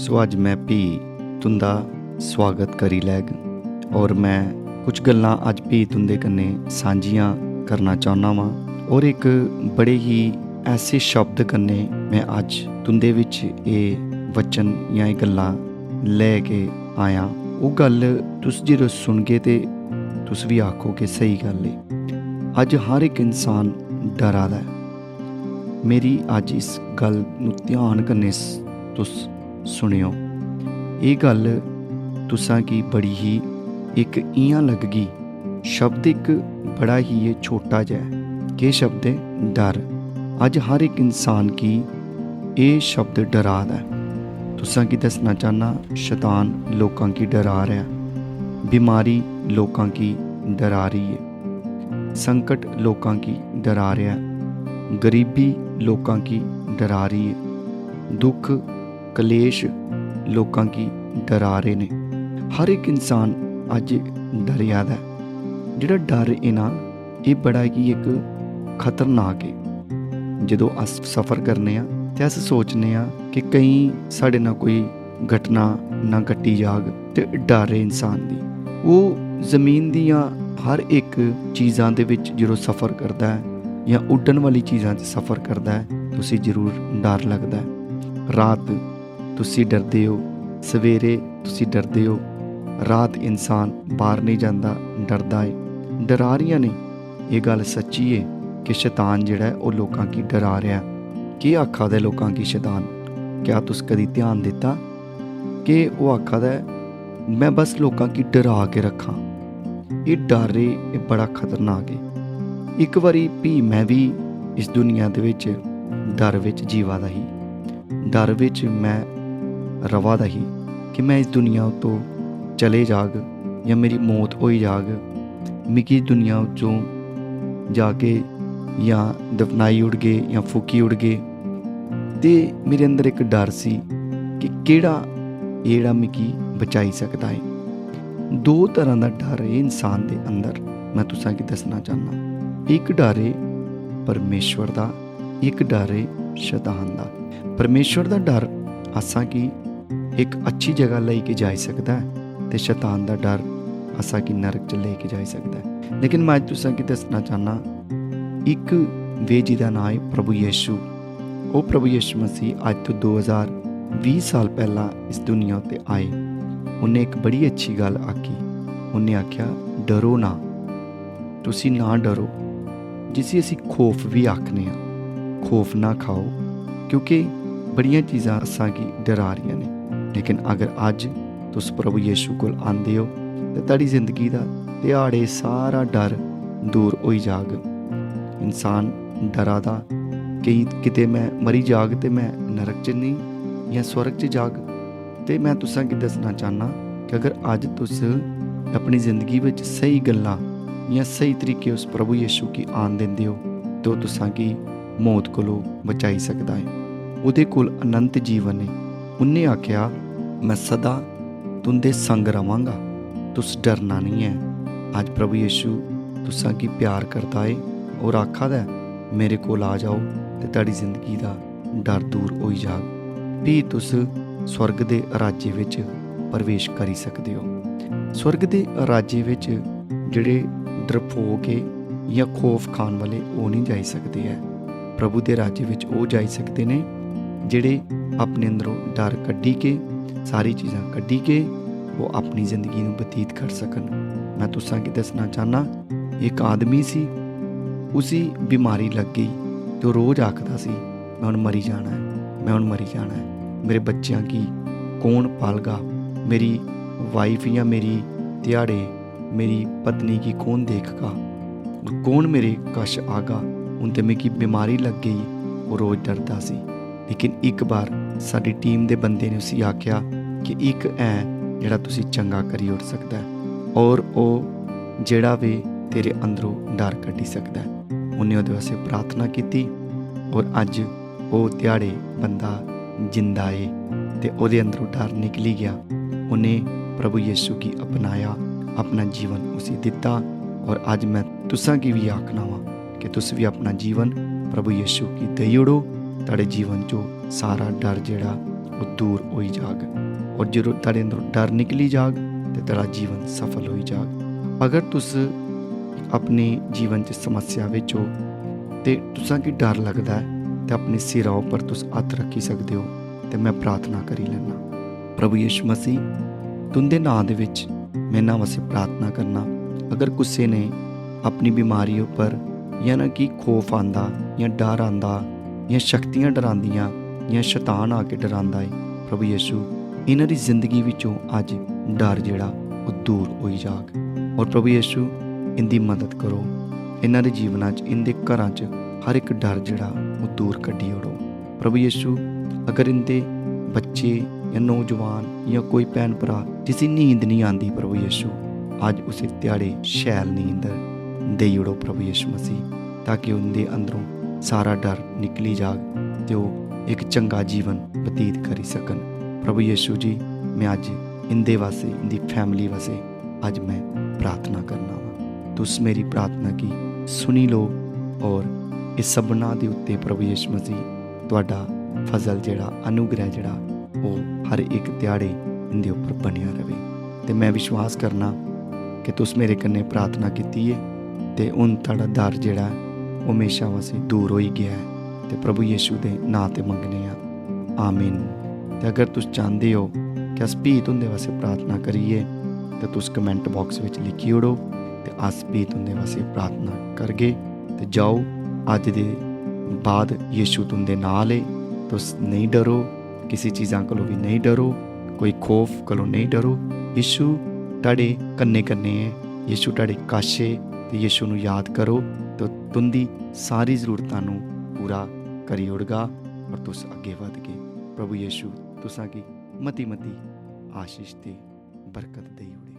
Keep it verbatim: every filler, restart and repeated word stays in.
सो अज्ज मैं भी तुंदा स्वागत करी लैग और मैं कुछ गल्लां अज्ज भी तुंदे कन्नै सांझियां करना चाहना वां। और एक बड़े ही ऐसे शब्द कन्नै मैं अज्ज तुंदे विच एह् वचन जां एह् गल्लां लै के आया। ओह् गल्ल तुस जदूं सुनगे ते तुस भी आखो कि स्हेई गल्ल ऐ। अज्ज हर इक इंसान डरा दा ऐ। मेरी अज्ज इस गल्ल नू ध्यान कन्नै स-, तुस सुनेओ। एह् गल्ल तुसां गी बड़ी ही इक इ'यां लगगी, शब्द इक बड़ा ही एह् छोटा जेहा ऐ। केह् शब्द ऐ? डर। अज्ज हर इक इंसान गी एह् शब्द डरा दा ऐ। तुसां गी दस्सना चाह्न्नां, शैतान लोकां गी डरा रेहा ऐ, बमारी लोकां गी डरा रही ऐ, संकट लोकां गी डरा रेहा ऐ, गरीबी लोकां गी डरा रही ऐ, दुख कलेश लोकां गी डरा रहे ने। हर इक इंसान अज्ज डरेआ दा ऐ। जेह्ड़ा डर ऐ ना, एह् बड़ा ही इक खतरनाक ऐ। जदूं अस सफर करने आं ते अस सोचने आं कि कहीं साढ़े ना कोई घटना ना घटी जाग ते डर ऐ इंसान दी। ओह् जमीन दियां हर इक चीजां दे विच जदूं सफर करदा ऐ जां उड्डन वाली चीजां च सफर करदा ऐ ते उसी जरूर डर लगदा ऐ। रात तुसी डरदे ओ, सवेरे तुसी डरदे ओ, रात इंसान बाहर नेईं जांदा, डरदा ऐ। डरा रियां ने। एह् गल्ल सच्ची ऐ कि शैतान जेह्ड़ा ऐ, ओह् लोकां गी डरा रेहा ऐ। केह् आखा दा ऐ लोकां गी शैतान? क्या तुस कदी ध्यान दित्ता कि ओह् आखा दा ऐ, "मैं बस लोकां गी डरा के रक्खां"? एह् डर ऐ, एह् बड़ा खतरनाक ऐ। इक बारी फ्ही मैं बी इस दुनिया दे बिच डर बिच जीवा दा ही। डर बिच मैं रवा दा ही कि मैं इस दुनिया उतों चले जाग जां मेरी मौत होई जाग, मिगी इस दुनिया चों जाके जां दफनाई ओड़गे जां फूकी ओड़गे। ते मेरे अंदर इक डर सी कि केह्ड़ा एह् जेह्ड़ा मिगी बचाई सकदा ऐ। दो तरह दा डर ऐ इंसान दे अंदर, मैं तुसां गी दस्सना चाह्न्नां। इक डर ऐ परमेश्वर दा, इक डर ऐ शैतान दा। परमेश्वर दा डर असां गी इक अच्छी जगह लेई के जाई सकदा ऐ ते शैतान दा डर असां गी नरक च लेई के जाई सकदा ऐ। लेकिन मैं अज्ज तुसां गी दस्सना चाह्न्नां, इक वे जिदा नांऽ ऐ प्रभु यीशु। ओह् प्रभु यीशु मसीह अज्ज तो दो हज़ार बीह साल पैह्ला इस दुनिया उत्ते आए। उन्नै इक बड़ी अच्छी गल्ल आखी। उन्नै आखेआ, "डरो ना, तुसी ना डरो।" जिसी असी खौफ भी आखने आं, खौफ ना खाओ, क्योंकि बड़ियां चीजां असां गी डरा रियां ने। लेकिन अगर अज्ज तुस प्रभु यीशु कोल आंदे ओ, ते तुहाड़ी जिंदगी दा ध्याड़े सारा डर दूर होई जाग। इंसान डरा दा, केईं किते मैं मरी जाग ते मैं नरक च नेईं जां स्वर्ग च जाग। ते मैं तुसां गी दस्सना चाह्न्नां कि अगर अज्ज तुस अपनी जिंदगी बिच स्हेई गल्लां जां स्हेई तरीके उस प्रभु यीशु गी आन दिंदे ओ, ते ओह् तुसां गी मौत कोलों बचाई सकदा ऐ। ओह्दे कोल अनंत जीवन ऐ। उन्नै आखेआ, "मैं सदा तुं'दे संग रवांगा, तुस डरना निं ऐ।" अज्ज प्रभु यीशु तुसां गी प्यार करदा ऐ और आखा दा ऐ, "मेरे कोल आ जाओ ते तुहाड़ी जिंदगी दा डर दूर होई जाग।" फ्ही तुस स्वर्ग दे राज्य विच प्रवेश करी सकदे ओ। स्वर्ग दे राज्य विच जेह्ड़े डरपोक ऐ जां खौफ खान वाले, ओह् निं जाई सकदे ऐ। प्रभु दे राज्य विच ओह् जाई सकदे ने जेह्ड़े अपने अंदरों डर कड्ढी के, सारी चीजां कड्ढी के, ओह् अपनी जिंदगी नू बतीत कर सकन। मैं तुसां गी दस्सना चाह्न्नां, इक आदमी सी, उसी बमारी लग गई ते ओह् रोज आखदा सी, "मैं हुन मरी जाना ऐ, मैं हुन मरी जाना ऐ। मेरे बच्चेआं गी कौन पालगा? मेरी wife जां मेरी ध्याड़े, मेरी पत्नी गी कौन देखगा? और कौन मेरे कश आगा? हुन ते मिगी बमारी लग गई।" ओह् रोज डरदा सी। लेकिन इक बार साडी टीम दे बंदे ने उसी आखेआ कि इक ऐ जेह्ड़ा तुसी चंगा करी ओड़ सकदा ऐ, और ओह् जेह्ड़ा बी तेरे अंदरों डर कड्ढी सकदा ऐ। उन्नै ओह्दे वास्ते प्रार्थना कीती, और अज्ज ओह् ध्याड़े बंदा जिंदा ऐ ते ओह्दे अंदरों डर निकली गेआ। उन्नै प्रभु यीशु गी अपनाया, अपना जीवन उसी दित्ता। और अज्ज मैं तुसां गी भी आखना वां कि तुस भी अपना जीवन प्रभु यीशु गी देई ओड़ो। तुहाड़े जीवन चो सारा डर जेह्ड़ा ओह् दूर होई जाग। और जो थुआढ़े अंदर डर निकली जाग ते थुआढ़ा जीवन सफल होई जाग। अगर तुस अपने जीवन च समस्या बिच हो ते तुसां गी डर लगदा ऐ, ते अपने सिरा उप्पर तुस हत्थ रक्खी सकदे हो ते मैं प्रार्थना करी लैना। प्रभु यीशु मसीह, तुंदे नां दे बिच मैं इन्हां वास्ते प्रार्थना करना। अगर कुसै ने अपनी बीमारी उप्पर यानी कि खौफ आंदा, या डर आंदा, या शक्तियां डरांदियां, या शैतान आके डरांदा है, प्रभु यीशु, इन्हां दी जिंदगी विचों अज डर जेड़ा ओह दूर होई जाग। और प्रभु यीशु, इंदी मदद करो, इन्हां दे जीवना च, इंदे घरां च हर एक डर जेड़ा ओह दूर कड्ढी ओड़ो। प्रभु यीशु, अगर इंदे बच्चे या नौजवान या कोई भैन भरा जिसी नींद नहीं आंदी, प्रभु यीशु, अज उसे ध्याड़े शैल नींद देई ओड़ो प्रभु यीशु मसीह, ताकि उंदे अंदरों सारा डर निकली जाग ते ओह एक चंगा जीवन बतीत करी सकन। प्रभु यीशु जी, मैं अज इंदे वास्ते, इंदी फैमिली वास्ते अज मैं प्रार्थना करना वां। तुस मेरी प्रार्थना की सुनी लो और इस सबना दे उत्ते प्रभु यीशु मसीह तुहाडा फजल जेड़ा, अनुग्रह जेड़ा, ओह हर एक ध्याड़े इंदे उप्पर बनिया रवे। ते मैं विश्वास करना कि तुस मेरे कन्नै प्रार्थना कीती ऐ ते हुन तुहाडा डर जेड़ा ऐ, ओह म्हेशा वास्ते दूर होई गया ऐ। ते प्रभु यीशु दे नां ते मंगने आं, आमीन। ते अगर तुस चांहदे हो कि अस भी तुंदे वास्ते प्रार्थना करिए, ते तुस कमेंट बॉक्स विच लिखी ओड़ो, ते अस भी तुंदे वास्ते प्रार्थना करगे। ते जाओ, अज दे बाद यीशु तुंदे नाल ऐ। तुस नेईं डरो, किसी चीजां कोलों भी नेईं डरो, कोई खौफ कोलों नेईं डरो। यीशु तुहाडे कन्नै कन्नै ऐ, यीशु तुहाडे कश ऐ, ते यीशु नू याद करो, तो तुंदी सारी जरूरतां नू पूरा करी ओड़गा और तुस अग्गे बधगे। प्रभु यीशु तुसां गी मती मती आशीष ते बरकत देई ओड़े।